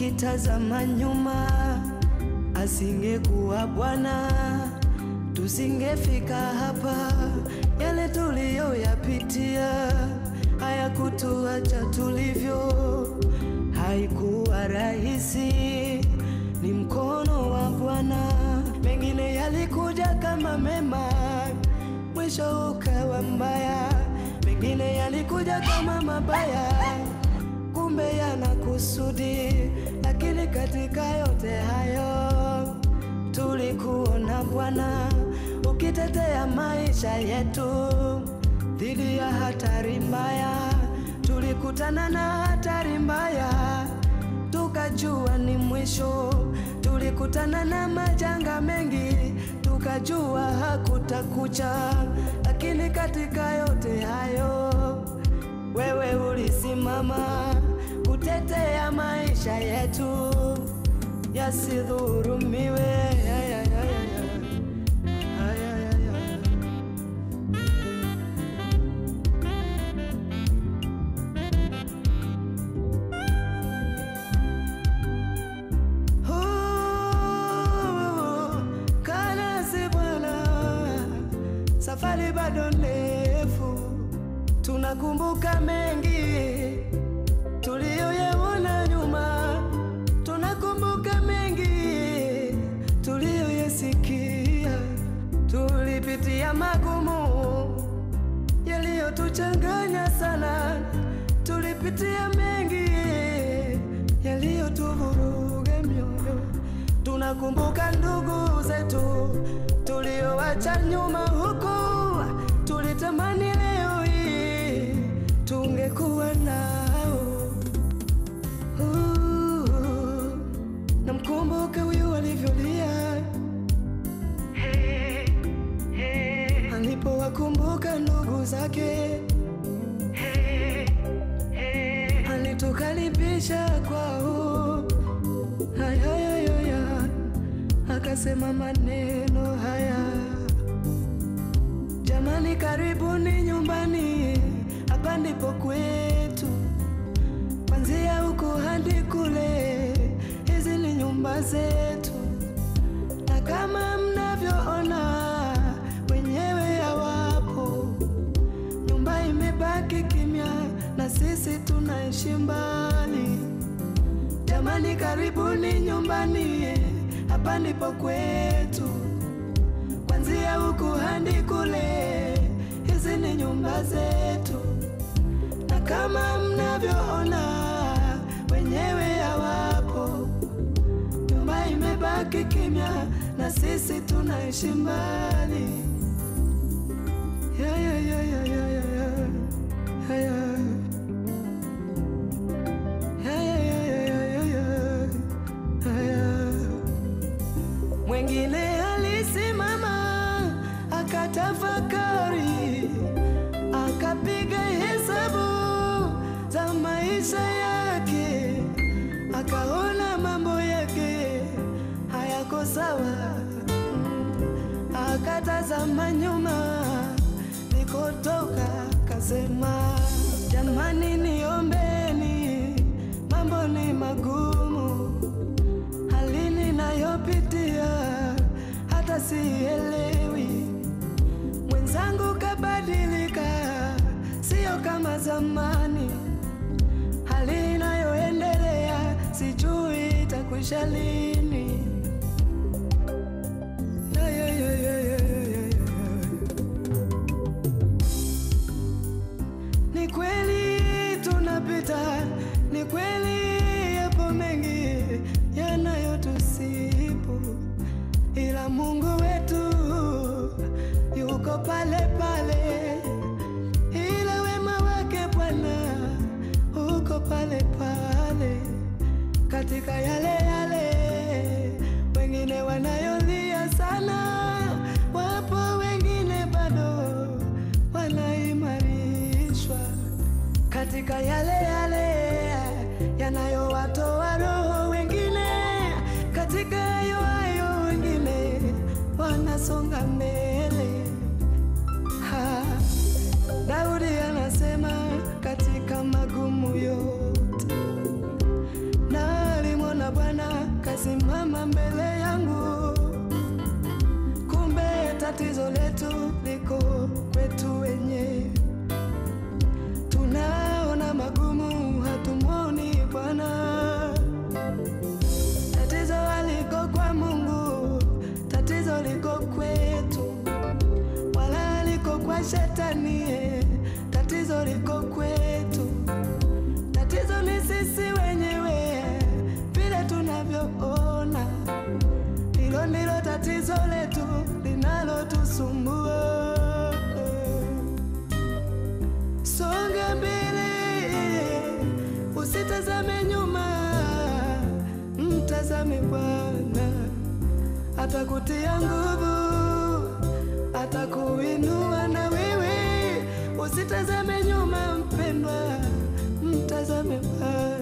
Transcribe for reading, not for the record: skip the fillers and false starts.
Ukitazama nyuma, asingekuwa Bwana tusingefika hapa. Yale tuliyoyapitia hayakutuacha tulivyo. Haikuwa rahisi, ni mkono wa Bwana. Mengine yalikuja kama mema, mwisho ukawa mbaya. Mengine yalikuja kama mabaya, kumbe yana kusudi. Lakini katika yote hayo tulikuona Bwana ukitetea maisha yetu dhidi ya hatari mbaya. Tulikutana na hatari mbaya, tukajua ni mwisho. Tulikutana na majanga mengi, tukajua hakutakucha. Lakini katika yote hayo wewe ulisimama kutetea maisha yetu yasidhurumiwe. Safari bado ndefu, tunakumbuka mengi tuliyoyaona nyuma, tunakumbuka mengi tuliyoyasikia. Tulipitia magumu yaliyotuchanganya sana, tulipitia mengi yaliyotuvuruga mioyo. Tunakumbuka ndugu zetu tuliowacha nyuma huko, tulitamani leo hii tungekuwa nao. Namkumbuka huyu alivyolia alipowakumbuka ndugu zake, alitukaribisha kwao. Akasema maneno haya: jamani, karibuni nyumbani, hapa ndipo kwetu. Kwanzia huko hadi kule, hizi ni nyumba zetu. Na kama mnavyoona wenyewe hawapo, nyumba imebaki kimya na sisi tunaishi mbali. Jamani, karibuni nyumbani, hapa ndipo kwetu. Kwanzia huku hadi kule, hizi ni nyumba zetu. Na kama mnavyoona wenyewe hawapo, nyumba imebaki kimya na sisi tunaishi mbali. Ya ya ya ya ya ya ya ya. Mwengine alisimama akatafakari, akapiga hesabu za maisha yake, akaona mambo yake hayako sawa. Akatazama nyuma nikotoka, akasema jamani, niombeni, mambo ni magumu, hali ninayopitia hata sielewi. Mwenzangu kabadilika, sio kama zamani, hali inayoendelea sijui itakwisha lini. Ni kweli tunapita, ni kweli yapo mengi yanayotusibu, ila Mungu wetu yuko pale pale, ila wema wake Bwana uko pale pale. Katika yale yale wengine wanayolia sana, wapo wengine bado wanaimarishwa. Katika yale yale yanayowatoa roho wengine, katika hayo hayo wengine wanasonga mbele. Daudi anasema katika magumu yote na alimwona letu liko kwetu wenyewe. Tunaona magumu, hatumuoni Bwana. Tatizo haliko kwa Mungu, tatizo liko kwetu, wala liko kwa shetani, tatizo liko kwetu. Tatizo ni sisi wenyewe, vile tunavyoona. Hilo ndilo tatizo letu linalotusumbua. Songa mbele, usitazame nyuma, mtazame Bwana. Atakutia nguvu, atakuinua na wewe. Usitazame nyuma mpendwa, mtazame Bwana.